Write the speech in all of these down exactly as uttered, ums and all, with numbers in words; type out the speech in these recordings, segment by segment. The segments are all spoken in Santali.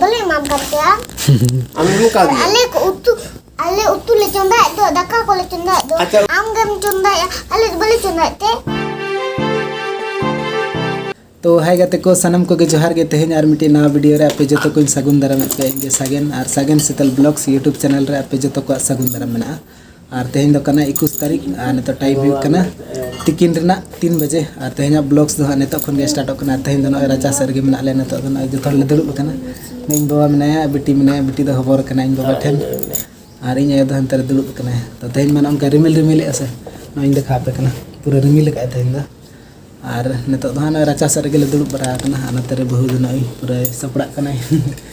ᱵᱟᱞᱮ ᱮᱢᱟᱢ ᱠᱟᱱ ᱛᱮ ᱟᱢ? ᱟᱢ ᱮᱢ ᱠᱟᱣᱫᱤᱧᱟ? ᱟᱞᱮ ᱠᱚ ᱩᱛᱩ, ᱟᱞᱮ ᱩᱛᱩ ᱞᱮ ᱪᱚᱸᱫᱟᱭᱮᱫ ᱫᱚ, ᱫᱟᱠᱟ ᱠᱚᱞᱮ ᱪᱚᱸᱫᱟᱭᱮᱫ ᱫᱚ᱾ ᱟᱪᱪᱷᱟ᱾ ᱟᱢ ᱜᱮᱢ ᱪᱚᱸᱫᱟᱭᱮᱫᱼᱟ, ᱟᱞᱮ ᱫᱚ ᱵᱟᱞᱮ ᱪᱚᱸᱫᱟᱭᱮᱫ ᱛᱮ᱾ ᱛᱚ ᱦᱟᱭ ᱜᱟᱛᱮ ᱠᱚ, ᱥᱟᱱᱟᱢ ᱠᱚᱜᱮ ᱡᱚᱦᱟᱨ ᱜᱮ᱾ ᱛᱮᱦᱮᱧ ᱟᱨ ᱢᱤᱫᱴᱤᱡ ᱱᱟᱣᱟ ᱵᱷᱤᱰᱤᱭᱳ ᱨᱮ ᱟᱯᱮ ᱡᱚᱛᱚ ᱠᱚᱧ ᱥᱟᱹᱜᱩᱱ ᱫᱟᱨᱟᱢᱮᱫ ᱯᱮᱭᱟ᱾ ᱤᱧ ᱜᱮ ᱥᱟᱜᱮᱱ, ᱟᱨ ᱥᱟᱜᱮᱱ ᱥᱮᱛᱟᱞ ᱵᱞᱚᱜᱥ YouTube ᱪᱮᱱᱮᱞ ᱨᱮ ᱟᱯᱮ ᱡᱚᱛᱚ ᱠᱚᱣᱟᱜ ᱥᱟᱹᱜᱩᱱ ᱫᱟᱨᱟᱢ ᱢᱮᱱᱟᱜᱼᱟ᱾ ᱟᱨ ᱛᱮᱦᱮᱧ ᱫᱚ ᱠᱟᱱᱟ ᱮᱠᱩᱥ ᱛᱟᱹᱨᱤᱠᱷ, ᱟᱨ ᱱᱤᱛᱚᱜ ᱴᱟᱭᱤᱢ ᱦᱩᱭᱩᱜ ᱠᱟᱱᱟ ᱛᱤᱠᱤᱱ ᱨᱮᱱᱟᱜ ᱛᱤᱱ ᱵᱟᱡᱮ᱾ ᱟᱨ ᱛᱮᱦᱮᱧᱟᱜ ᱵᱞᱚᱜᱥ ᱫᱚ ᱦᱟᱸᱜ ᱱᱤᱛᱚᱜ ᱠᱷᱚᱱ ᱜᱮ ᱥᱴᱟᱨᱴᱚᱜ ᱠᱟᱱᱟ᱾ ᱟᱨ ᱛᱮᱦᱮᱧ ᱫᱚ ᱱᱚᱜᱼᱚᱭ ᱨᱟᱪᱟ ᱥᱮᱫ ᱨᱮᱜᱮ ᱢᱮᱱᱟᱜ ᱞᱮᱭᱟ, ᱱᱤᱛᱚᱜ ᱫᱚ ᱱᱚᱜᱼᱚᱭ ᱡᱚᱛᱚ ᱦᱚᱲ ᱞᱮ ᱫᱩᱲᱩᱵ ᱟᱠᱟᱱᱟ᱾ ᱤᱧ ᱵᱟᱵᱟ ᱢᱮᱱᱟᱭᱟ, ᱵᱤᱴᱤ ᱢᱮᱱᱟᱭᱟ, ᱵᱤᱴᱤ ᱫᱚ ᱦᱚᱵᱚᱨ ᱠᱟᱱᱟ ᱤᱧ ᱵᱟᱵᱟ ᱴᱷᱮᱱ᱾ ᱟᱨ ᱤᱧ ᱟᱭᱳ ᱫᱚ ᱦᱟᱱᱛᱮ ᱨᱮ ᱫᱩᱲᱩᱵ ᱟᱠᱟᱱᱟᱭ᱾ ᱛᱚ ᱛᱮᱦᱮᱧ ᱢᱟ ᱱᱚᱜᱼᱚ ᱱᱚᱝᱠᱟ ᱨᱤᱢᱤᱞ ᱨᱤᱢᱤᱞᱮᱜᱼᱟ ᱥᱮ, ᱱᱚᱜᱼᱚᱭ ᱤᱧ ᱫᱮᱠᱷᱟᱣ ᱟᱯᱮ ᱠᱟᱱᱟ, ᱯᱩᱨᱟᱹ ᱨᱤᱢᱤᱞ ᱟᱠᱟᱫᱼᱟᱭ ᱛᱮᱦᱮᱧ ᱫᱚ᱾ ᱟᱨ ᱱᱤᱛᱚᱜ ᱫᱚ ᱦᱟᱸᱜ ᱱᱚᱜᱼᱚᱭ ᱨᱟᱪᱟ ᱥᱮᱫ ᱨᱮᱜᱮ ᱞᱮ ᱫᱩᱲᱩᱵ ᱵᱟᱲᱟ ᱟᱠᱟᱱᱟ᱾ ᱟᱨ ᱱᱚᱛᱮ ᱨᱮ ᱵᱟᱹᱦᱩ ᱫᱚ ᱱᱚᱜᱼᱚᱭ ᱯᱩᱨᱟᱹᱭ ᱥᱟᱯᱲᱟᱜ ᱠᱟᱱᱟᱭ᱾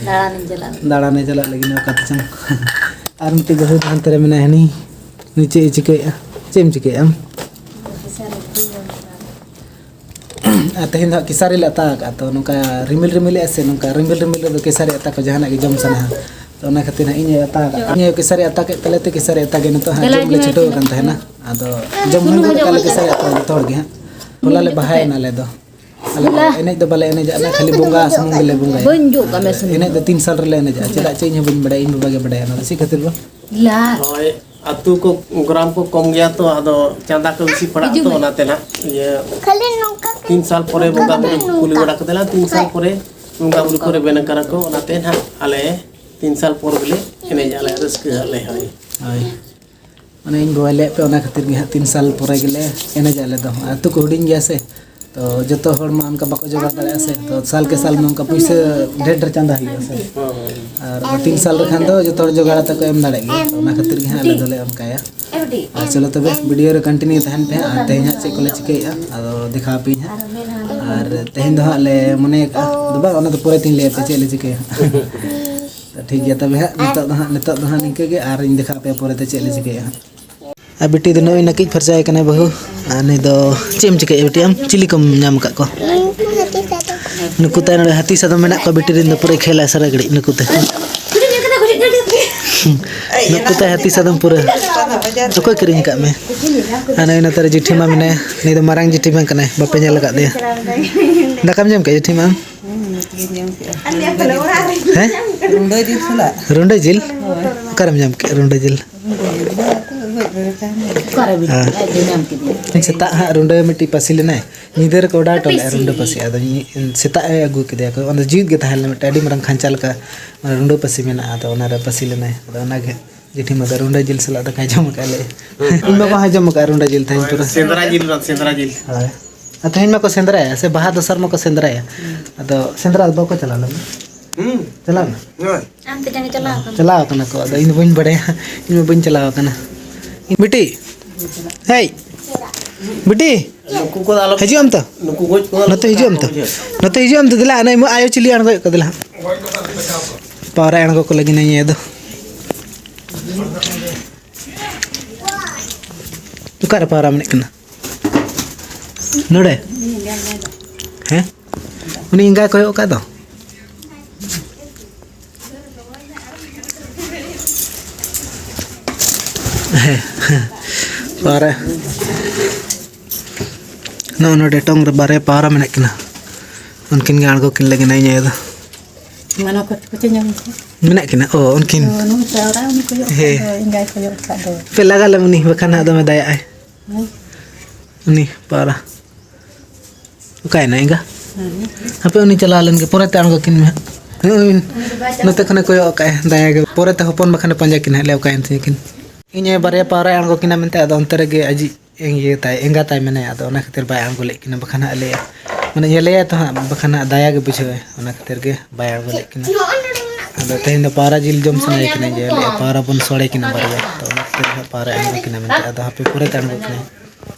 ᱫᱟᱬᱟᱱᱤᱧ ᱪᱟᱞᱟᱜ ᱞᱟᱹᱜᱤᱫ᱾ ᱫᱟᱬᱟᱱᱮ ᱪᱟᱞᱟᱜ ᱞᱟᱹᱜᱤᱫ ᱱᱚᱣᱟ ᱠᱟᱛᱷᱟ ᱪᱚᱝ᱾ ᱟᱨ ᱢᱤᱫᱴᱤᱡ ᱵᱟᱹᱦᱩ ᱫᱚ ᱦᱟᱱᱛᱮ ᱨᱮ ᱢᱮᱱᱟᱭᱟ, ᱦᱟᱹᱱᱤ ᱱᱤᱪᱮ ᱮ ᱪᱤᱠᱟᱹᱭᱮᱫᱼᱟ? ᱪᱮᱫ ᱮᱢ ᱪᱤᱠᱟᱹᱭᱮᱫᱼᱟ ᱟᱢ? ᱟᱨ ᱛᱮᱦᱮᱧ ᱫᱚ ᱦᱟᱸᱜ ᱠᱮᱥᱟᱨᱤ ᱞᱮ ᱟᱛᱟ ᱟᱠᱟᱫᱼᱟ᱾ ᱛᱚ ᱱᱚᱝᱠᱟ ᱨᱤᱢᱤᱞ ᱨᱤᱢᱤᱞᱮᱜᱼᱟ ᱥᱮ, ᱱᱚᱝᱠᱟ ᱨᱤᱢᱤᱞ ᱨᱤᱢᱤᱞ ᱨᱮᱫᱚ ᱠᱮᱥᱟᱨᱤ ᱟᱛᱟ ᱠᱚ ᱡᱟᱦᱟᱱᱟᱜ ᱜᱮ ᱡᱚᱢ ᱥᱟᱱᱟᱣᱟ᱾ ᱛᱚ ᱚᱱᱟ ᱠᱷᱟᱹᱛᱤᱨ ᱦᱟᱸᱜ ᱤᱧ ᱟᱛᱟ ᱟᱠᱟᱫᱼᱟ᱾ ᱤᱧ ᱟᱭᱳ ᱠᱮᱥᱟᱨᱤ ᱟᱛᱟ ᱠᱮᱫ ᱛᱟᱞᱮ ᱛᱮ ᱠᱮᱥᱟᱨᱤ ᱟᱛᱟ ᱜᱮ ᱱᱤᱛᱚᱜ ᱦᱟᱸᱜ ᱡᱚᱢ ᱞᱮ ᱪᱷᱩᱴᱟᱹᱣ ᱟᱠᱟᱱ ᱛᱟᱦᱮᱱᱟ᱾ ᱟᱫᱚ ᱡᱚᱢ ᱦᱩᱭ ᱠᱟᱛᱮ ᱞᱮ ᱠᱮᱥᱟᱨᱤ ᱟᱛᱟ ᱡᱚᱛᱚ ᱦᱚᱲ ᱜᱮ ᱦᱟᱸᱜ᱾ ᱦᱚᱞᱟ ᱞᱮ ᱵᱟᱦᱟᱭᱮᱱᱟ ᱟᱞᱮ ᱫᱚ᱾ ᱟᱞᱮ ᱫᱚ ᱮᱱᱮᱡ ᱫᱚ ᱵᱟᱞᱮ ᱮᱱᱮᱡᱟ, ᱚᱱᱟ ᱠᱷᱟᱹᱞᱤ ᱵᱚᱸᱜᱟ ᱥᱩᱢᱩᱝ ᱜᱮᱞᱮ ᱵᱚᱸᱜᱟᱭᱟ᱾ ᱵᱟᱹᱧ ᱡᱚᱜ ᱠᱟᱜ ᱢᱮ ᱥᱩᱱᱩᱢ᱾ ᱮᱱᱮᱡ ᱫᱚ ᱛᱤᱱ ᱥᱟᱞ ᱨᱮᱞᱮ ᱮᱱᱮᱡᱟ, ᱪᱮᱫᱟᱜ ᱪᱮᱫ ᱤᱧ ᱦᱚᱸ ᱵᱟᱹᱧ ᱵᱟᱲᱟᱭᱟ, ᱤᱧ ᱵᱟᱵᱟ ᱜᱮ ᱵᱟᱲᱟᱭᱟ ᱚᱱᱟ ᱫᱚ᱾ ᱪᱮᱫ ᱠᱷᱟᱹᱛᱤᱨ ᱵᱟ? ᱞᱟ᱾ ᱦᱳᱭ, ᱟᱹᱛᱩ ᱠᱚ, ᱜᱨᱟᱢ ᱠᱚ ᱠᱚᱢ ᱜᱮᱭᱟ ᱛᱚ, ᱟᱫᱚ ᱪᱟᱸᱫᱟ ᱠᱚ ᱵᱮᱥᱤ ᱯᱟᱲᱟᱜ ᱦᱤᱡᱩᱜ ᱛᱚ, ᱢᱮ᱾ ᱚᱱᱟᱛᱮ ᱱᱟᱜ ᱤᱭᱟᱹ ᱠᱷᱟᱹᱞᱤ ᱱᱚᱝᱠᱟ ᱛᱤᱱ ᱥᱟᱞ ᱯᱚᱨᱮ ᱵᱚᱸᱜᱟ ᱵᱩᱨᱩ ᱱᱚᱝᱠᱟ᱾ ᱠᱩᱞᱤ ᱵᱟᱲᱟ ᱠᱟᱛᱮ ᱱᱟᱜ ᱛᱤᱱ ᱥᱟᱞ ᱯᱚᱨᱮ ᱵᱚᱸᱜᱟ ᱵᱩᱨᱩ ᱠᱚ ᱨᱮᱵᱮᱱ ᱟᱠᱟᱱᱟ ᱠᱚ, ᱚᱱᱟᱛᱮ ᱱᱟᱜ ᱟᱞᱮ ᱛᱤᱱ ᱥᱟᱞ ᱯᱚᱨ ᱜᱮᱞᱮ ᱮᱱᱮᱡ ᱟᱞᱮ, ᱨᱟᱹᱥᱠᱟᱹ ᱟᱞᱮ᱾ ᱦᱳᱭ᱾ ᱦᱳᱭ᱾ ᱚᱱᱮ ᱤᱧ ᱵᱟᱵᱟᱭ ᱞᱟᱹᱭᱟᱫ ᱯᱮ, ᱚᱱᱟ ᱠᱷᱟᱹᱛᱤᱨ ᱜᱮ ᱦᱟᱸᱜ ᱛᱤᱱ ᱥᱟᱞ ᱯᱚᱨᱮ ᱜᱮᱞᱮ ᱮᱱᱮᱡᱟ ᱟᱞᱮ ᱫᱚ᱾ ᱟᱹᱛᱩ ᱠᱚ ᱦᱩᱰᱤᱧ ᱜᱮᱭᱟ ᱥᱮ, ᱛᱚ ᱡᱚᱛᱚ ᱦᱚᱲ ᱢᱟ ᱚᱱᱠᱟ ᱵᱟᱠᱚ ᱡᱚᱜᱟᱲ ᱫᱟᱲᱮᱭᱟᱜᱼᱟ ᱥᱮ, ᱛᱚ ᱥᱟᱞ ᱠᱮ ᱥᱟᱞ ᱢᱟ ᱚᱱᱠᱟ ᱯᱩᱭᱥᱟᱹ ᱰᱷᱮᱨ ᱰᱷᱮᱨ ᱪᱟᱸᱫᱟ ᱦᱩᱭᱩᱜᱼᱟ ᱥᱮ᱾ ᱟᱨ ᱛᱤᱱ ᱥᱟᱞ ᱨᱮᱠᱷᱟᱱ ᱫᱚ ᱡᱚᱛᱚ ᱦᱚᱲ ᱡᱚᱜᱟᱲ ᱠᱟᱛᱮ ᱠᱚ ᱮᱢ ᱫᱟᱲᱮᱭᱟᱜ ᱜᱮᱭᱟ, ᱛᱚ ᱚᱱᱟ ᱠᱷᱟᱹᱛᱤᱨ ᱜᱮ ᱦᱟᱸᱜ ᱟᱞᱮ ᱫᱚᱞᱮ ᱚᱱᱠᱟᱭᱟ᱾ ᱟᱨ ᱪᱚᱞᱚ ᱛᱚᱵᱮ, ᱵᱷᱤᱰᱤᱭᱳ ᱨᱮ ᱠᱚᱱᱴᱤᱱᱤᱭᱩ ᱛᱟᱦᱮᱱ ᱯᱮ ᱦᱟᱸᱜ, ᱟᱨ ᱛᱮᱦᱮᱧ ᱦᱟᱸᱜ ᱪᱮᱫ ᱠᱚᱞᱮ ᱪᱤᱠᱟᱹᱭᱮᱫᱼᱟ, ᱟᱫᱚ ᱫᱮᱠᱷᱟᱣ ᱟᱯᱮᱭᱟᱹᱧ ᱦᱟᱸᱜ᱾ ᱟᱨ ᱛᱮᱦᱮᱧ ᱫᱚ ᱦᱟᱸᱜ ᱞᱮ ᱢᱚᱱᱮ ᱟᱠᱟᱫᱼᱟ, ᱟᱫᱚ ᱵᱟᱝ, ᱚᱱᱟ ᱫᱚ ᱯᱚᱨᱮ ᱛᱮᱧ ᱞᱟᱹᱭ ᱟᱯᱮᱭᱟ ᱪᱮᱫ ᱞᱮ ᱪᱤᱠᱟᱹᱭᱟ ᱦᱟᱸᱜ᱾ ᱛᱚ ᱴᱷᱤᱠ ᱜᱮᱭᱟ ᱛᱚᱵᱮ ᱦᱟᱸᱜ, ᱱᱤᱛᱚᱜ ᱫᱚ ᱦᱟᱸᱜ, ᱱᱤᱛᱚᱜ ᱫᱚ ᱦᱟᱸᱜ ᱱᱤᱝᱠᱟᱹ ᱜᱮ, ᱟᱨᱤᱧ ᱫᱮᱠᱷᱟᱣ ᱟᱯᱮᱭᱟ ᱯᱚᱨᱮ ᱛᱮ ᱪᱮᱫ ᱞᱮ ᱪᱤᱠᱟᱹᱭᱟ ᱦᱟᱸᱜ᱾ ᱟᱨ ᱵᱤᱴᱤ ᱫᱚ ᱱᱚᱜᱼᱚᱭ ᱱᱟᱹᱠᱤᱡ ᱯᱷᱟᱨᱪᱟᱭ ᱠᱟᱱᱟᱭ ᱵᱟᱹᱦᱩ᱾ ᱟᱨ ᱱᱩᱭ ᱫᱚ ᱪᱮᱫ ᱮᱢ ᱪᱤᱠᱟᱹᱭᱮᱫᱼᱟ ᱵᱤᱴᱤ? ᱟᱢ ᱪᱤᱞᱤ ᱠᱚᱢ ᱧᱟᱢ ᱟᱠᱟᱫ ᱠᱚᱣᱟ? ᱩᱱᱠᱩ ᱦᱟᱹᱛᱤ ᱥᱟᱫᱚᱢ᱾ ᱱᱩᱠᱩ ᱛᱟᱭ ᱱᱚᱰᱮ ᱦᱟᱹᱛᱤ ᱥᱟᱫᱚᱢ ᱢᱮᱱᱟᱜ ᱠᱚᱣᱟ, ᱵᱤᱴᱤ ᱨᱮᱱ ᱫᱚ ᱯᱩᱨᱟᱹᱭ ᱠᱷᱮᱞᱟ ᱥᱟᱨᱟ ᱜᱷᱟᱹᱲᱤᱡ ᱱᱩᱠᱩ ᱛᱮ᱾ ᱱᱩᱠᱩ ᱛᱟᱭ ᱦᱟᱹᱛᱤ ᱥᱟᱫᱚᱢ ᱯᱩᱨᱟᱹ᱾ ᱚᱠᱚᱭ ᱠᱤᱨᱤᱧ ᱟᱠᱟᱫ ᱢᱮ? ᱟᱨ ᱱᱩᱭ ᱱᱚᱛᱮ ᱨᱮ ᱡᱤᱴᱷᱤ ᱢᱟ ᱢᱮᱱᱟᱭᱟ, ᱱᱩᱭ ᱫᱚ ᱢᱟᱨᱟᱝ ᱡᱤᱴᱷᱤ ᱢᱟ ᱠᱟᱱᱟᱭ, ᱵᱟᱯᱮ ᱧᱮᱞ ᱟᱠᱟᱫ ᱫᱮᱭᱟ᱾ ᱫᱟᱠᱟᱢ ᱡᱚᱢ ᱠᱮᱫ ᱡᱤᱴᱷᱤ ᱢᱟ? ᱦᱮᱸ? ᱨᱩᱸᱰᱟᱹ ᱡᱤᱞ ᱥᱟᱞᱟᱜ᱾ ᱨᱩᱸᱰᱟᱹ ᱡᱤᱞ? ᱚᱠᱟᱨᱮᱢ ᱧᱟᱢ ᱠᱮᱫ ᱨᱩᱸᱰᱟᱹ ᱡᱤᱞ? ᱚᱠᱟᱨᱮ ᱵᱤᱱ ᱦᱮᱸ᱾ ᱟᱡ ᱫᱚ ᱧᱟᱢ ᱠᱮᱫᱮᱭᱟ᱾ ᱥᱮᱛᱟᱜ ᱦᱟᱸᱜ ᱨᱩᱸᱰᱟᱹ ᱢᱤᱫᱴᱤᱡ ᱯᱟᱹᱥᱤ ᱞᱮᱱᱟᱭ, ᱧᱤᱫᱟᱹ ᱨᱮᱠᱚ ᱚᱰᱟᱣ ᱦᱚᱴᱚ ᱞᱮᱫᱼᱟ ᱨᱩᱸᱰᱟᱹ ᱯᱟᱹᱥᱤ᱾ ᱟᱫᱚ ᱧᱤ-, ᱥᱮᱛᱟᱜ ᱮ ᱟᱹᱜᱩ ᱠᱮᱫᱮᱭᱟ ᱠᱚ, ᱚᱱᱟ ᱡᱤᱣᱤᱫ ᱜᱮ ᱛᱟᱦᱮᱸ ᱞᱮᱱᱟ, ᱢᱤᱫᱴᱮᱱ ᱟᱹᱰᱤ ᱢᱟᱨᱟᱝ ᱠᱷᱟᱧᱪᱟ ᱞᱮᱠᱟ ᱨᱩᱸᱰᱟᱹ ᱯᱟᱹᱥᱤ ᱢᱮᱱᱟᱜᱼᱟ᱾ ᱟᱫᱚ ᱚᱱᱟᱨᱮ ᱯᱟᱹᱥᱤ ᱞᱮᱱᱟᱭ, ᱟᱫᱚ ᱚᱱᱟᱜᱮ ᱡᱮᱴᱷᱤ ᱢᱟ ᱫᱚ ᱨᱩᱸᱰᱟᱹ ᱡᱤᱞ ᱥᱟᱞᱟᱜ ᱫᱟᱠᱟᱭ ᱡᱚᱢ ᱟᱠᱟᱫ ᱞᱮ᱾ ᱤᱧ ᱵᱟᱵᱟ ᱦᱚᱸᱭ ᱡᱚᱢ ᱟᱠᱟᱫ ᱨᱩᱸᱰᱟᱹ ᱡᱤᱞ ᱛᱮᱦᱮᱧ ᱯᱩᱨᱟᱹ᱾ ᱥᱮᱸᱫᱽᱨᱟ ᱡᱤᱞ ᱵᱟᱝ, ᱥᱮᱸᱫᱽᱨᱟ ᱡᱤᱞ᱾ ᱦᱳᱭ᱾ ᱟᱨ ᱛᱮᱦᱮᱧ ᱢᱟᱠᱚ ᱥᱮᱸᱫᱽᱨᱟᱭᱟ, ᱥᱮ ᱵᱟᱦᱟ ᱫᱚᱥᱟᱨ ᱢᱟᱠᱚ ᱥᱮᱸᱫᱽᱨᱟᱭᱟ᱾ ᱟᱫᱚ ᱥᱮᱸᱫᱽᱨᱟ ᱫᱚ ᱵᱟᱠᱚ ᱪᱟᱞᱟᱣ ᱞᱮᱱᱟ? ᱦᱩᱸ᱾ ᱪᱟᱞᱟᱣ ᱮᱱᱟ? ᱦᱳᱭ᱾ ᱟᱢ ᱛᱮ ᱡᱟᱸᱜᱟ ᱪᱟᱞᱟᱣ ᱟᱠᱟᱱᱟ᱾ ᱪᱟᱞᱟᱣ ᱟᱠᱟᱱᱟ ᱠᱚ, ᱟᱫᱚ ᱤᱧ ᱫᱚ ᱵᱟᱹᱧ ᱵᱟᱲᱟᱭᱟ᱾ ᱤᱧ ᱢᱟ ᱵᱟᱹᱧ ᱪᱟᱞᱟᱣ ᱟᱠᱟᱱᱟ᱾ ᱵᱤᱴᱤ, ᱦᱮᱭ, ᱵᱤᱴᱤ, ᱱᱩᱠᱩ ᱠᱚ ᱟᱞᱚ ᱦᱤᱡᱩᱜ ᱟᱢ ᱛᱚ? ᱱᱩᱠᱩ ᱜᱚᱡ ᱠᱚ ᱟᱞᱚ ᱱᱚᱛᱮ ᱦᱤᱡᱩᱜ ᱟᱢ ᱛᱚ? ᱵᱩᱡᱷᱟᱹᱣ᱾ ᱱᱚᱛᱮ ᱦᱤᱡᱩᱜ ᱟᱢ ᱛᱚ? ᱫᱮᱞᱟ, ᱟᱱᱮ ᱟᱭᱳ ᱪᱤᱞᱤ ᱟᱬᱜᱚᱭᱮᱫ ᱠᱚᱣᱟ, ᱫᱮᱞᱟ ᱦᱟᱸᱜ᱾ ᱯᱟᱣᱨᱟ ᱟᱬᱜᱚ ᱠᱚ ᱞᱟᱹᱜᱤᱫ ᱱᱤᱭᱟᱹ ᱫᱚ᱾ ᱚᱠᱟᱨᱮ ᱯᱟᱣᱨᱟ ᱢᱮᱱᱟᱜ ᱠᱤᱱᱟ? ᱱᱚᱰᱮ? ᱦᱮᱸ? ᱩᱱᱤ ᱮᱸᱜᱟᱭ ᱠᱚᱭᱚᱜ ᱟᱠᱟᱫ ᱫᱚ᱾ ᱦᱮᱸ, ᱦᱮᱸ᱾ ᱯᱟᱣᱨᱟ᱾ ᱱᱚᱜᱼᱚ ᱱᱚᱰᱮ ᱴᱚᱝ ᱨᱮ ᱵᱟᱨᱭᱟ ᱯᱟᱣᱨᱟ ᱢᱮᱱᱟᱜ ᱠᱤᱱᱟ᱾ ᱩᱱᱠᱤᱱ ᱜᱮ ᱟᱬᱜᱚ ᱠᱤᱱ ᱞᱟᱹᱜᱤᱫ ᱤᱧ ᱟᱭᱳ ᱫᱚ᱾ ᱢᱟᱱᱟ ᱠᱚ ᱠᱚᱪᱮ ᱧᱟᱢ ᱠᱚ᱾ ᱢᱮᱱᱟᱜ ᱠᱤᱱᱟ? ᱚ, ᱩᱱᱠᱤᱱ᱾ ᱚ, ᱱᱩᱭ ᱯᱟᱣᱨᱟ, ᱩᱱᱤ ᱠᱚᱭᱚᱜ ᱦᱮᱸ᱾ ᱠᱷᱟᱡ ᱫᱚ, ᱮᱸᱜᱟᱭ ᱠᱚᱭᱚᱜ ᱠᱷᱟᱡ ᱫᱚ᱾ ᱯᱮ ᱞᱟᱜᱟ ᱞᱮᱢ ᱩᱱᱤ, ᱵᱟᱠᱷᱟᱱ ᱦᱟᱸᱜ ᱫᱚᱢᱮ ᱫᱟᱭᱟᱜᱼᱟᱭ᱾ ᱦᱮᱸ᱾ ᱩᱱᱤ ᱯᱟᱣᱨᱟ᱾ ᱦᱮᱸ᱾ ᱦᱟᱯᱮ ᱩᱱᱤ ᱪᱟᱞᱟᱣ ᱞᱮᱱ ᱜᱮ, ᱯᱚᱨᱮᱛᱮ ᱟᱬᱜᱚ ᱠᱤᱱ ᱢᱮ ᱦᱟᱸᱜ᱾ ᱦᱮᱸ, ᱩᱱᱤ ᱱᱚᱛᱮ ᱠᱷᱚᱱᱮ ᱠᱚᱭᱚᱜ ᱟᱠᱟᱫᱼᱟᱭ ᱫᱟᱭᱟ ᱜᱮ᱾ ᱯᱚᱨᱮᱛᱮ ᱦᱚᱯᱚᱱ ᱵᱟᱠᱷᱟᱱᱮ ᱯᱟᱸᱡᱟ ᱠᱤᱱᱟ ᱦᱟᱸᱜ, ᱞᱟᱹᱭᱟ ᱚᱠᱟᱭᱮᱱ ᱛᱤᱧᱟ ᱠᱤᱱ᱾ ᱤᱧ ᱟᱭᱳ ᱵᱟᱨᱭᱟ ᱯᱟᱣᱨᱟᱭ ᱟᱬᱜᱚ ᱠᱤᱱᱟ ᱢᱮᱱᱛᱮ, ᱟᱫᱚ ᱚᱱᱛᱮ ᱨᱮᱜᱮ ᱟᱡᱤᱡ ᱤᱭᱟᱹ ᱛᱟᱭ, ᱮᱸᱜᱟ ᱛᱟᱭ ᱢᱮᱱᱟᱭᱟ, ᱟᱫᱚ ᱚᱱᱟ ᱠᱷᱟᱹᱛᱤᱨ ᱵᱟᱭ ᱟᱬᱜᱚ ᱞᱮᱫ ᱠᱤᱱᱟ, ᱵᱟᱠᱷᱟᱱ ᱦᱟᱸᱜ ᱞᱟᱹᱭᱟ, ᱢᱟᱱᱮ ᱧᱮᱞᱮᱭᱟᱭ ᱛᱚ ᱦᱟᱸᱜ, ᱵᱟᱠᱷᱟᱱ ᱦᱟᱸᱜ ᱫᱟᱭᱟ ᱜᱮ ᱵᱩᱡᱷᱟᱹᱣᱟᱭ, ᱚᱱᱟ ᱠᱷᱟᱹᱛᱤᱨ ᱜᱮ ᱵᱟᱭ ᱟᱬᱜᱚ ᱞᱮᱫ ᱠᱤᱱᱟ᱾ ᱟᱫᱚ ᱛᱮᱦᱮᱧ ᱫᱚ ᱯᱟᱣᱨᱟ ᱡᱤᱞ ᱡᱚᱢ ᱥᱟᱱᱟᱭᱮ ᱠᱟᱱᱟ, ᱡᱮ ᱞᱟᱹᱭᱟ ᱯᱟᱣᱨᱟ ᱵᱚᱱ ᱥᱚᱲᱮ ᱠᱤᱱᱟ ᱵᱟᱨᱭᱟ, ᱛᱚ ᱚᱱᱟ ᱠᱷᱟᱹᱛᱤᱨ ᱦᱟᱸᱜ ᱯᱟᱣᱨᱟ ᱟᱬᱜᱚ ᱠᱤᱱᱟ ᱢᱮᱱᱛᱮ, ᱟᱫᱚ ᱦᱟᱯᱮ ᱯᱚᱨᱮ ᱛᱮ ᱟᱬᱜᱚ ᱠᱤᱱᱟ᱾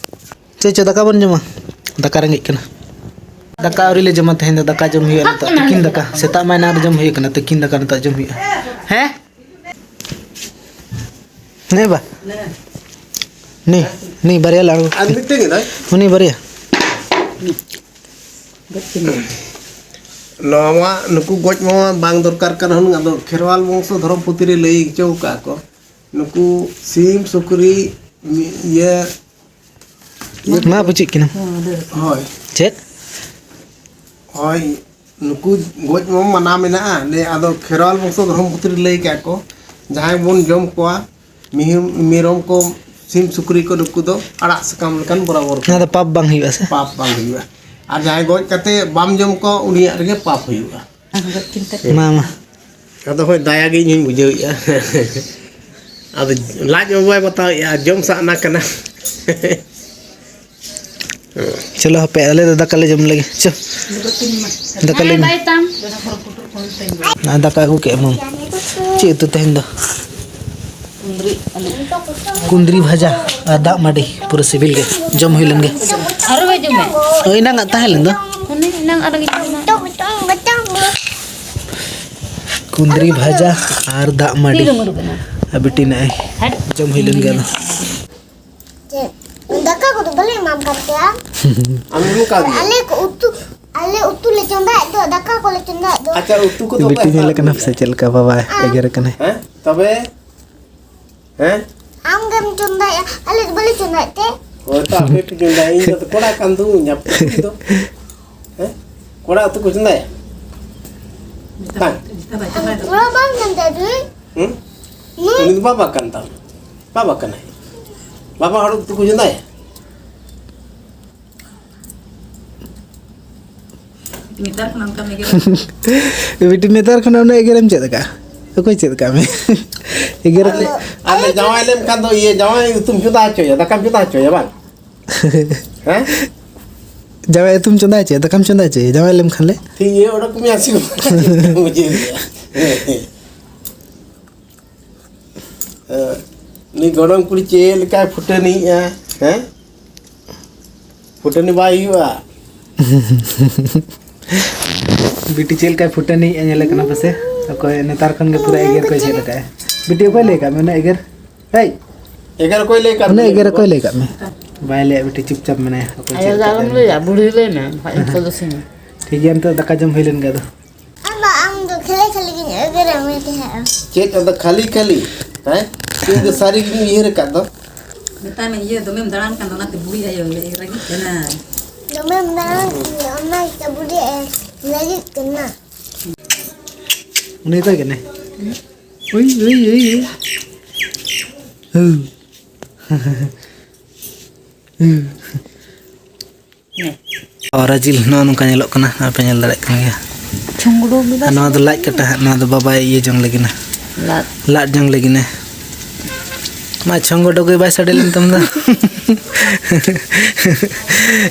ᱪᱮᱫ ᱪᱚ ᱫᱟᱠᱟ ᱵᱚᱱ ᱡᱚᱢᱟ? ᱫᱟᱠᱟ ᱨᱮᱸᱜᱮᱡ ᱠᱟᱱᱟ᱾ ᱫᱟᱠᱟ ᱟᱹᱣᱨᱤ ᱞᱮ ᱡᱚᱢᱟ ᱛᱮᱦᱮᱧ ᱫᱚ, ᱫᱟᱠᱟ ᱡᱚᱢ ᱦᱩᱭᱩᱜᱼᱟ ᱱᱤᱛᱚᱜ, ᱛᱤᱠᱤᱱ ᱫᱟᱠᱟ᱾ ᱥᱮᱛᱟᱜ ᱢᱟ ᱮᱱᱟᱝ ᱨᱮ ᱡᱚᱢ ᱦᱩᱭᱩᱜ ᱠᱟᱱᱟ, ᱛᱤᱠᱤᱱ ᱫᱟᱠᱟ ᱱᱤᱛᱚᱜ ᱡᱚᱢ ᱦᱩᱭᱩᱜᱼᱟ᱾ ᱦᱮᱸ? ᱱᱮ ᱵᱟ? ᱱᱮ, ᱱᱮ ᱵᱟᱨᱭᱟ ᱞᱟᱲᱩ᱾ ᱟᱨ ᱢᱤᱫᱴᱮᱱ ᱜᱮ ᱫᱟᱭ? ᱩᱱᱤ ᱵᱟᱨᱭᱟ᱾ ᱱᱚᱣᱟ ᱢᱟ ᱱᱩᱠᱩ ᱜᱚᱡ ᱢᱟ ᱵᱟᱝ ᱫᱚᱨᱠᱟᱨ ᱠᱟᱱᱟ ᱦᱩᱱᱟᱹᱝ, ᱟᱫᱚ ᱠᱷᱮᱨᱣᱟᱞ ᱵᱚᱝᱥᱚ ᱫᱷᱚᱨᱚᱢ ᱯᱩᱛᱷᱤ ᱨᱮ ᱞᱟᱹᱭ ᱦᱚᱪᱚ ᱟᱠᱟᱫ ᱠᱚ, ᱱᱩᱠᱩ ᱥᱤᱢ, ᱥᱩᱠᱨᱤ, ᱢᱤ-, ᱤᱭᱟᱹ, ᱤᱭᱟᱹ ᱢᱟ ᱵᱩᱡᱷᱟᱹᱜ ᱠᱟᱱᱟ᱾ ᱦᱳᱭ᱾ ᱪᱮᱫ? ᱦᱳᱭ᱾ ᱱᱩᱠᱩ ᱜᱚᱡ ᱢᱟ ᱢᱟᱱᱟ ᱢᱮᱱᱟᱜᱼᱟ, ᱱᱮ ᱟᱫᱚ ᱠᱷᱮᱨᱣᱟᱞ ᱵᱚᱝᱥᱚ ᱫᱷᱚᱨᱚᱢ ᱯᱩᱛᱷᱤ ᱨᱮ ᱞᱟᱹᱭ ᱠᱟᱜ ᱠᱚ, ᱡᱟᱦᱟᱸᱭ ᱵᱚᱱ ᱡᱚᱢ ᱠᱚᱣᱟ, ᱢᱤᱦᱩ, ᱢᱮᱨᱚᱢ ᱠᱚ, ᱥᱤᱢ ᱥᱩᱠᱨᱤ ᱠᱚ, ᱱᱩᱠᱩ ᱫᱚ ᱟᱲᱟᱜ ᱥᱟᱠᱟᱢ ᱞᱮᱠᱟᱱ ᱵᱚᱨᱟᱵᱚᱨ ᱚᱱᱟ ᱫᱚ ᱯᱟᱯ ᱵᱟᱝ ᱦᱩᱭᱩᱜᱼᱟ ᱥᱮ? ᱯᱟᱯ ᱵᱟᱝ ᱦᱩᱭᱩᱜᱼᱟ᱾ ᱟᱨ ᱡᱟᱦᱟᱸᱭ ᱜᱚᱡ ᱠᱟᱛᱮ ᱵᱟᱢ ᱡᱚᱢ ᱠᱚᱣᱟ, ᱩᱱᱤᱭᱟᱜ ᱨᱮᱜᱮ ᱯᱟᱯ ᱦᱩᱭᱩᱜᱼᱟ᱾ ᱢᱟ, ᱢᱟ᱾ ᱟᱫᱚ ᱦᱳᱭ, ᱫᱟᱭᱟ ᱜᱮ ᱤᱧ ᱦᱚᱧ ᱵᱩᱡᱷᱟᱹᱣᱮᱫᱼᱟ᱾ ᱟᱫᱚ ᱞᱟᱡ ᱢᱟ ᱵᱟᱭ ᱵᱟᱛᱟᱣᱮᱫᱼᱟ, ᱡᱚᱢ ᱥᱟᱱᱟ ᱠᱟᱱᱟ᱾ ᱪᱚᱞᱚ ᱦᱟᱯᱮ, ᱟᱞᱮ ᱫᱚ ᱫᱟᱠᱟ ᱞᱮ ᱡᱚᱢ ᱞᱮᱜᱮ᱾ ᱪᱚ, ᱫᱟᱠᱟ ᱞᱮ ᱡᱚᱢ᱾ ᱵᱟᱭ ᱛᱟᱢ᱾ ᱟᱨ ᱫᱟᱠᱟ ᱟᱹᱜᱩ ᱠᱮᱫ ᱢᱟᱢ᱾ ᱪᱮᱫ ᱩᱛᱩ ᱛᱮᱦᱮᱧ ᱫᱚ? ᱠᱩᱸᱫᱽᱨᱤ ᱵᱷᱟᱡᱟ ᱟᱨ ᱫᱟᱜ ᱢᱟᱹᱰᱤ, ᱯᱩᱨᱟᱹ ᱥᱤᱵᱤᱞ ᱜᱮ, ᱡᱚᱢ ᱦᱩᱭ ᱞᱮᱱ ᱜᱮ᱾ ᱟᱨᱚ ᱵᱟᱭ ᱡᱚᱢᱟ᱾ ᱳᱭ ᱮᱱᱟᱝ ᱟᱜ ᱛᱟᱦᱮᱸ ᱞᱮᱱ ᱫᱚ᱾ ᱚᱱᱮ ᱮᱱᱟᱝ ᱟᱨᱚ ᱜᱤᱧ ᱡᱚᱢᱟ᱾ ᱠᱩᱸᱫᱽᱨᱤ ᱵᱷᱟᱡᱟ ᱟᱨ ᱫᱟᱜ ᱢᱟᱹᱰᱤ᱾ ᱛᱤ ᱨᱩᱢᱩᱨ ᱠᱟᱱᱟ᱾ ᱟᱨ ᱵᱤᱴᱤ ᱱᱟᱜᱼᱟᱭ ᱦᱟᱴ᱾ ᱡᱚᱢ ᱦᱩᱭ ᱞᱮᱱ ᱜᱮ ᱟᱫᱚ᱾ ᱪᱮᱫ? ᱫᱟᱠᱟ ᱠᱚᱫᱚ ᱵᱟᱞᱮ ᱮᱢᱟᱢ ᱠᱟᱱ ᱛᱟᱭᱟ᱾ ᱟᱢ ᱮᱢ ᱠᱟᱣᱫᱤᱧᱟ? ᱟᱞᱮ ᱠᱚ ᱩᱛᱩ, ᱟᱞᱮ ᱩᱛᱩ ᱞᱮ ᱪᱚᱸᱫᱟᱭᱮᱫ ᱫᱚ, ᱫᱟᱠᱟ ᱠᱚᱞᱮ ᱪᱚᱸᱫᱟᱭᱮᱫ ᱫᱚ᱾ ᱟᱪᱪᱷᱟ, ᱩᱛᱩ ᱠᱚᱫᱚ ᱵᱤᱴᱤ ᱚᱠᱚᱭ ᱧᱮᱞᱮ ᱦᱟᱛᱟᱣ ᱠᱟᱱᱟ ᱠᱮᱫᱟ? ᱯᱟᱥᱮ ᱪᱮᱫ ᱞᱮᱠᱟ ᱵᱟᱵᱟᱭ ᱟᱢ᱾ ᱮᱜᱮᱨᱮ ᱠᱟᱱᱟᱭ᱾ ᱦᱮᱸ? ᱛᱚᱵᱮ? ᱦᱮᱸ? ᱟᱢ ᱜᱮᱢ ᱪᱚᱸᱫᱟᱭᱮᱫᱼᱟ, ᱟᱞᱮ ᱫᱚ ᱵᱟᱞᱮ ᱪᱚᱸᱫᱟᱭᱮᱫ ᱛᱮ᱾ ᱦᱳᱭ ᱛᱚ, ᱟᱯᱮ ᱯᱮ ᱪᱚᱸᱫᱟᱭᱟ, ᱤᱧ ᱫᱚ ᱠᱚᱲᱟ ᱠᱟᱱ ᱫᱩᱧ, ᱟᱯᱮ ᱫᱚ᱾ ᱦᱮᱸ? ᱠᱚᱲᱟ ᱩᱛᱩ ᱠᱚ ᱪᱚᱸᱫᱟᱭᱟ? ᱵᱟᱝ᱾ ᱟᱢ ᱠᱚᱲᱟ ᱵᱟᱢ ᱪᱚᱸᱫᱟᱭ ᱫᱩᱧ᱾ ᱦᱩᱸ? ᱦᱩᱸ? ᱩᱱᱤ ᱫᱚ ᱵᱟᱵᱟ ᱠᱟᱱ ᱛᱟᱢ᱾ ᱵᱟᱵᱟ ᱠᱟᱱᱟᱭ᱾ ᱵᱟᱵᱟ ᱦᱚᱲ ᱩᱛᱩ ᱠᱚ ᱪᱚᱸᱫᱟᱭᱟ? ᱱᱮᱛᱟᱨ ᱠᱷᱚᱱ ᱚᱱᱠᱟᱢ ᱮᱜᱮᱨᱟ᱾ ᱵᱤᱴᱤ, ᱱᱮᱛᱟᱨ ᱠᱷᱚᱱ ᱩᱱᱟᱹᱜ ᱮᱜᱮᱨᱮᱢ ᱪᱮᱫ ᱟᱠᱟᱫᱼᱟ? ᱚᱠᱚᱭ ᱪᱮᱫ ᱟᱠᱟᱫ ᱢᱮ? ᱮᱜᱮᱨ ᱟᱞᱮ, ᱟᱞᱮ ᱡᱟᱶᱟᱭ ᱞᱮᱱᱠᱷᱟᱱ ᱫᱚ ᱤᱭᱟᱹ ᱡᱟᱶᱟᱭ ᱩᱛᱩᱢ ᱪᱚᱸᱫᱟ ᱦᱚᱪᱚᱭᱟ, ᱫᱟᱠᱟᱢ ᱪᱚᱸᱫᱟ ᱦᱚᱪᱚᱭᱟ ᱵᱟᱝ? ᱦᱮᱸ? ᱡᱟᱶᱟᱭ ᱩᱛᱩᱢ ᱪᱚᱸᱫᱟ ᱦᱚᱪᱚᱭᱟ, ᱫᱟᱠᱟᱢ ᱪᱚᱸᱫᱟ ᱦᱚᱪᱚᱭᱟ, ᱡᱟᱶᱟᱭ ᱞᱮᱢ ᱠᱷᱟᱱ ᱞᱮ? ᱴᱷᱤᱠ ᱜᱮᱭᱟ, ᱚᱰᱚᱠ ᱢᱮᱭᱟ ᱥᱤᱢ᱾ ᱵᱩᱡᱷᱟᱹᱣ ᱜᱮᱭᱟ᱾ ᱦᱮᱸ, ᱩᱱᱤ ᱜᱚᱲᱚᱢ ᱠᱩᱲᱤ ᱪᱮᱫ ᱞᱮᱠᱟᱭ ᱯᱷᱩᱴᱟᱹᱱᱤᱭᱮᱜᱼᱟ, ᱦᱮᱸ? ᱯᱷᱩᱴᱟᱹᱱᱤ ᱵᱟᱭ ᱦᱩᱭᱩᱜᱼᱟ᱾ ᱵᱤᱴᱤ ᱪᱮᱫ ᱞᱮᱠᱟᱭ ᱯᱷᱩᱴᱟᱹᱱᱤᱭᱮᱜᱼᱟ, ᱧᱮᱞᱮ ᱠᱟᱱᱟ ᱯᱮᱥᱮ? ᱚᱠᱚᱭ ᱱᱮᱛᱟᱨ ᱠᱷᱚᱱ ᱜᱮ ᱯᱩᱨᱟᱹ ᱮᱜᱮᱨ ᱠᱚᱭ ᱪᱮᱫ ᱟᱠᱟᱫᱼᱟ᱾ ᱵᱤᱴᱤ, ᱚᱠᱚᱭ ᱞᱟᱹᱭ ᱟᱠᱟᱫ ᱢᱮ ᱩᱱᱟᱹᱜ ᱮᱜᱮᱨ? ᱦᱮᱭ! ᱮᱜᱮᱨ ᱚᱠᱚᱭ ᱞᱟᱹᱭ ᱟᱠᱟᱫ ᱩᱱᱟᱹᱜ ᱢᱮᱭᱟ? ᱮᱜᱮᱨ ᱚᱠᱚᱭ ᱞᱟᱹᱭ ᱟᱠᱟᱫ ᱢᱮ? ᱵᱟᱭ ᱞᱟᱹᱭᱟ ᱵᱤᱴᱤ, ᱪᱩᱯᱪᱟᱯ ᱢᱮᱱᱟᱭᱟ᱾ ᱚᱠᱚᱭ ᱟᱭᱳ ᱪᱮᱫ ᱫᱚ ᱟᱞᱚᱢ ᱟᱠᱟᱫ ᱞᱟᱹᱭᱟ, ᱢᱮᱭᱟ? ᱵᱩᱲᱦᱤ ᱞᱟᱹᱭ ᱢᱮ, ᱵᱟᱠᱷᱟᱡ ᱤᱧ ᱥᱚᱫᱚᱥᱤᱧᱟ᱾ ᱴᱷᱤᱠ ᱜᱮᱭᱟ, ᱱᱤᱛᱚᱜ ᱫᱟᱠᱟ ᱡᱚᱢ ᱦᱩᱭ ᱞᱮᱱ ᱜᱮ ᱟᱫᱚ᱾ ᱟᱢ ᱫᱚ ᱠᱷᱟᱹᱞᱤ ᱠᱷᱟᱹᱞᱤ ᱜᱤᱧ ᱮᱜᱮᱨᱮᱫ ᱢᱮ ᱛᱟᱦᱮᱸᱜᱼᱟ᱾ ᱪᱮᱫ ᱟᱫᱚ ᱠᱷᱟᱹᱞᱤ ᱠᱷᱟᱹᱞᱤ? ᱦᱮᱸ? ᱤᱧ ᱫᱚ ᱥᱟᱹᱨᱤ ᱜᱤᱧ ᱩᱭᱦᱟᱹᱨ ᱟᱠᱟᱫ ᱫᱚ᱾ ᱢᱮᱛᱟᱭ ᱢᱮ, ᱤᱭᱟᱹ ᱫᱚᱢᱮᱢ ᱫᱟᱬᱟᱱ ᱠᱟᱱ ᱫᱚ, ᱚᱱᱟᱛᱮ ᱵᱩᱲᱦᱤ ᱟᱭᱳ ᱞᱮ ᱨᱟᱹᱜᱤᱜ ᱠᱟᱱᱟ᱾ ᱫᱚᱢᱮᱢ ᱫᱟᱬᱟᱱ ᱠᱟᱱ ᱫᱚ, ᱚᱱᱟᱛᱮ ᱵᱩᱲᱦᱤ ᱟᱭᱳ᱾ ᱞᱟᱹᱜᱤᱫ ᱠᱟᱱᱟ᱾ ᱩᱱᱤ ᱫᱚ ᱠᱟᱱᱟᱭ᱾ ᱩᱭ, ᱩᱭ, ᱩᱭ, ᱩᱭ᱾ ᱦᱩ᱾ ᱦᱩ᱾ ᱯᱟᱣᱨᱟ ᱡᱤᱞ ᱱᱚᱜᱼᱚ ᱱᱚᱝᱠᱟ ᱧᱮᱞᱚᱜ ᱠᱟᱱᱟ, ᱟᱯᱮ ᱧᱮᱞ ᱫᱟᱲᱮᱭᱟᱜ ᱠᱟᱱ ᱜᱮᱭᱟ᱾ ᱪᱷᱚᱝᱜᱚᱰᱚ ᱜᱮ ᱵᱟᱭ ᱟᱨ ᱱᱚᱣᱟ ᱫᱚ ᱞᱟᱡ ᱠᱟᱴᱟ ᱦᱟᱸᱜ, ᱱᱚᱣᱟ ᱫᱚ ᱵᱟᱵᱟᱭ ᱤᱭᱟᱹ ᱡᱚᱝ ᱞᱟᱹᱜᱤᱫ ᱱᱟ᱾ ᱞᱟᱫ᱾ ᱞᱟᱫ ᱡᱚᱝ ᱞᱟᱹᱜᱤᱫ ᱱᱟ᱾ ᱢᱟ ᱪᱷᱚᱝᱜᱚᱰᱚ ᱜᱮ ᱵᱟᱭ ᱥᱟᱰᱮ ᱞᱮᱱ ᱛᱟᱢ ᱫᱚ᱾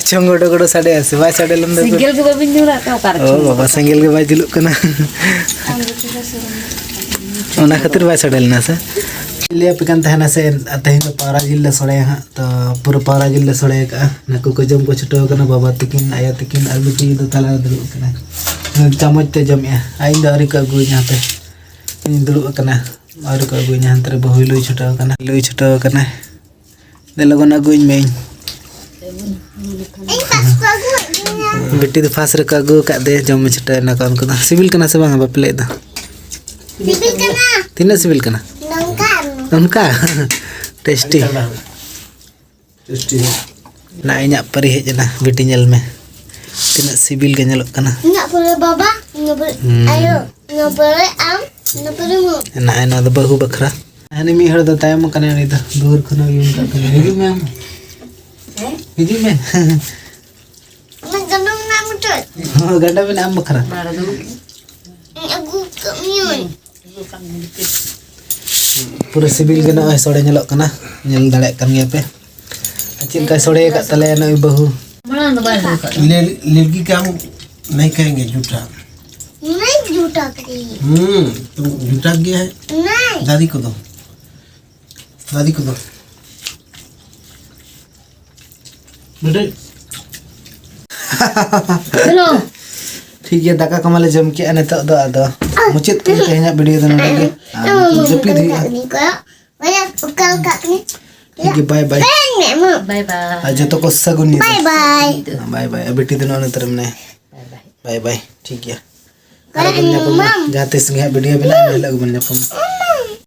ᱪᱷᱚᱝᱜᱚᱰᱚ ᱜᱚᱰᱚ ᱥᱟᱰᱮᱭᱟ ᱥᱮ ᱵᱟᱭ ᱥᱟᱰᱮ ᱞᱮᱱ ᱫᱚ? ᱥᱮᱸᱜᱮᱞ ᱜᱮ ᱵᱟᱵᱤᱱ ᱡᱩᱞ ᱟᱠᱟᱫ, ᱚᱠᱟᱨᱮ ᱚ ᱪᱷᱚᱝᱜᱚᱰᱚ? ᱵᱟᱵᱟ, ᱥᱮᱸᱜᱮᱞ ᱜᱮ ᱵᱟᱭ ᱡᱩᱞᱩᱜ ᱠᱟᱱᱟ᱾ ᱚᱱᱟ ᱠᱷᱟᱹᱛᱤᱨ ᱵᱟᱭ ᱥᱟᱰᱮ ᱞᱮᱱᱟ ᱥᱮ? ᱞᱟᱹᱭ ᱟᱯᱮ ᱠᱟᱱ ᱛᱟᱦᱮᱱᱟ ᱥᱮ, ᱛᱮᱦᱮᱧ ᱫᱚ ᱯᱟᱣᱨᱟ ᱡᱤᱞ ᱞᱮ ᱥᱚᱲᱮᱭᱟ ᱦᱟᱸᱜ᱾ ᱛᱚ ᱯᱩᱨᱟᱹ ᱯᱟᱣᱨᱟ ᱡᱤᱞ ᱞᱮ ᱥᱚᱲᱮ ᱟᱠᱟᱜᱼᱟ᱾ ᱱᱟᱠᱩ ᱠᱚ ᱡᱚᱢ ᱠᱚ ᱪᱷᱩᱴᱟᱹᱣ ᱟᱠᱟᱱᱟ, ᱵᱟᱵᱟ ᱛᱟᱹᱠᱤᱱ, ᱟᱭᱳ ᱛᱟᱹᱠᱤᱱ ᱟᱨ ᱵᱤᱴᱤ ᱫᱚ ᱛᱟᱞᱟ ᱨᱮ ᱫᱩᱲᱩᱵ ᱟᱠᱟᱱᱟᱭ᱾ ᱪᱟᱢᱚᱪ ᱛᱮ ᱡᱚᱢᱮᱜᱼᱟ, ᱟᱨ ᱤᱧ ᱫᱚ ᱟᱹᱣᱨᱤ ᱠᱚ ᱟᱹᱜᱩᱣᱟᱹᱧᱟ ᱦᱟᱯᱮ᱾ ᱤᱧ ᱫᱩᱲᱩᱵ ᱟᱠᱟᱱᱟ, ᱟᱹᱣᱨᱤ ᱠᱚ ᱟᱹᱜᱩᱣᱟᱹᱧᱟ᱾ ᱦᱟᱱᱛᱮ ᱨᱮ ᱵᱟᱹᱦᱩᱭ ᱞᱩᱭ ᱪᱷᱩᱴᱟᱹᱣ ᱟᱠᱟᱱᱟ, ᱞᱩᱭ ᱪᱷᱩᱴᱟᱹᱣ ᱟᱠᱟᱱᱟᱭ᱾ ᱫᱮ ᱞᱚᱜᱚᱱ ᱟᱹᱜᱩᱣᱟᱹᱧ ᱢᱮ ᱤᱧ᱾ ᱤᱧ ᱯᱟᱥ ᱠᱚ ᱟᱹᱜᱩᱣᱟᱹᱫᱤᱧᱟ᱾ ᱵᱤᱴᱤ ᱫᱚ ᱯᱷᱟᱥ ᱨᱮᱠᱚ ᱟᱹᱜᱩ ᱟᱠᱟᱫ ᱫᱮ, ᱡᱚᱢ ᱢᱮ ᱪᱷᱩᱴᱟᱹᱣ ᱮᱱᱟ ᱠᱚ ᱩᱱᱠᱩ ᱫᱚ᱾ ᱥᱤᱵᱤᱞ ᱠᱟᱱᱟ ᱥᱮ ᱵᱟᱝᱟ ᱵᱟᱯᱮ ᱞᱟᱹᱭᱮᱫ ᱫᱚ? ᱥᱤᱵᱤᱞ ᱠᱟᱱᱟ᱾ ᱛᱤᱱᱟᱹᱜ ᱥᱤᱵᱤᱞ ᱠᱟᱱᱟ? ᱱᱚᱝᱠᱟ᱾ ᱚᱱᱠᱟ? ᱴᱮᱥᱴᱤ᱾ ᱴᱮᱥᱴᱤ᱾ ᱱᱟ ᱤᱧᱟᱹᱜ ᱯᱟᱹᱨᱤ ᱦᱮᱡ ᱮᱱᱟ, ᱵᱤᱴᱤ ᱧᱮᱞ ᱢᱮ᱾ ᱛᱤᱱᱟᱹᱜ ᱥᱤᱵᱤᱞ ᱜᱮ ᱧᱮᱞᱚᱜ ᱠᱟᱱᱟ᱾ ᱤᱧᱟᱹᱜ ᱯᱚᱨᱮ ᱵᱟᱵᱟ, ᱤᱧᱟᱹᱜ ᱯᱚᱨᱮ ᱦᱩᱸ᱾ ᱟᱭᱳ, ᱤᱧᱟᱹᱜ ᱯᱚᱨᱮ ᱟᱢ, ᱤᱧᱟᱹᱜ ᱯᱚᱨᱮ ᱢᱩ᱾ ᱱᱚᱜᱼᱚᱭ ᱱᱚᱣᱟ ᱫᱚ ᱵᱟᱹᱦᱩ ᱵᱟᱠᱷᱨᱟ᱾ ᱦᱟᱹᱱᱤ ᱢᱤᱫ ᱦᱚᱲ ᱫᱚ ᱛᱟᱭᱚᱢ ᱟᱠᱟᱱᱟᱭ, ᱩᱱᱤ ᱫᱚ ᱫᱩᱣᱟᱹᱨ ᱠᱷᱚᱱ ᱦᱚᱸ ᱩᱭᱩᱝ ᱠᱟᱜ ᱠᱟᱱᱟᱭ᱾ ᱦᱤᱡᱩᱜ ᱢᱮ ᱟᱢ᱾ ᱦᱤᱡᱩᱜ ᱢᱮ᱾ ᱚᱱᱟ ᱜᱟᱱᱰᱚ ᱢᱮᱱᱟᱜᱼᱟ ᱢᱩᱪᱟᱹᱫ᱾ ᱦᱚᱸ, ᱜᱟᱱᱰᱚ ᱢᱮᱱᱟᱜᱼᱟ ᱟᱢ ᱵᱟᱠᱷᱨᱟ᱾ ᱤᱧ ᱟᱹᱜᱩ ᱠᱟᱜ ᱢᱤᱭᱟᱹᱧ᱾ ᱯᱩᱨᱟᱹ ᱥᱤᱵᱤᱞ ᱜᱮ ᱱᱚᱜᱼᱚᱭ ᱥᱚᱲᱮ ᱧᱮᱞᱚᱜ ᱠᱟᱱᱟ, ᱧᱮᱞ ᱫᱟᱲᱮᱭᱟᱜ ᱠᱟᱱ ᱜᱮᱭᱟ ᱯᱮ᱾ ᱟᱨ ᱪᱮᱫ ᱞᱮᱠᱟᱭ ᱥᱚᱲᱮ ᱟᱠᱟᱫ ᱛᱟᱞᱮᱭᱟ ᱱᱩᱭ ᱵᱟᱹᱦᱩ᱾ ᱢᱟᱲᱟᱝ ᱫᱚ ᱵᱟᱭ ᱦᱩᱭ ᱠᱟᱜ᱾ ले-, लड़की क्या हम नहीं कहेंगे जूठा। नहीं जूठा करेंगे। हम्म, तुम जूठा किया है? नहीं। दादी को दो। दादी को दो। बेटे। ᱦᱮᱞᱳ᱾ ᱴᱷᱤᱠ ᱜᱮᱭᱟ, ᱫᱟᱠᱟ ᱠᱚ ᱢᱟᱞᱮ ᱡᱚᱢ ᱠᱮᱜᱼᱟ, ᱱᱤᱛᱚᱜ ᱫᱚ ᱟᱫᱚ ᱢᱩᱪᱟᱹᱫ ᱠᱟᱜ ᱛᱮᱦᱮᱧᱟᱜ ᱵᱷᱤᱰᱤᱭᱳ ᱫᱚ ᱱᱚᱰᱮ ᱜᱮ᱾ ᱟᱨ ᱱᱤᱛᱚᱜ ᱡᱟᱹᱯᱤᱫ ᱦᱩᱭᱩᱜᱼᱟ᱾ ᱴᱷᱤᱠ ᱜᱮᱭᱟ, ᱵᱟᱭ ᱵᱟᱭ᱾ ᱵᱟᱭ ᱵᱟᱭ᱾ ᱟᱨ ᱡᱚᱛᱚ ᱠᱚ ᱥᱟᱹᱜᱩᱱ ᱧᱤᱫᱟᱹ᱾ ᱵᱟᱭ ᱵᱟᱭ᱾ ᱵᱟᱭ ᱵᱟᱭ᱾ ᱟᱨ ᱵᱤᱴᱤ ᱫᱚ ᱱᱚᱜᱼᱚᱭ ᱱᱚᱛᱮ ᱨᱮ ᱢᱮᱱᱟᱭᱟ᱾ ᱵᱟᱭ ᱵᱟᱭ᱾ ᱵᱟᱭ ᱵᱟᱭ᱾ ᱴᱷᱤᱠ ᱜᱮᱭᱟ᱾ ᱟᱨᱚ ᱵᱚᱱ ᱧᱟᱯᱟᱢᱟ᱾ ᱡᱟᱦᱟᱸ ᱛᱤᱥ ᱜᱮ ᱦᱟᱸᱜ ᱵᱷᱤᱰᱤᱭᱳ ᱵᱮᱱᱟᱣ, ᱮᱱ ᱦᱤᱞᱳᱜ ᱜᱮᱵᱚᱱ ᱧᱟᱯᱟᱢᱟ᱾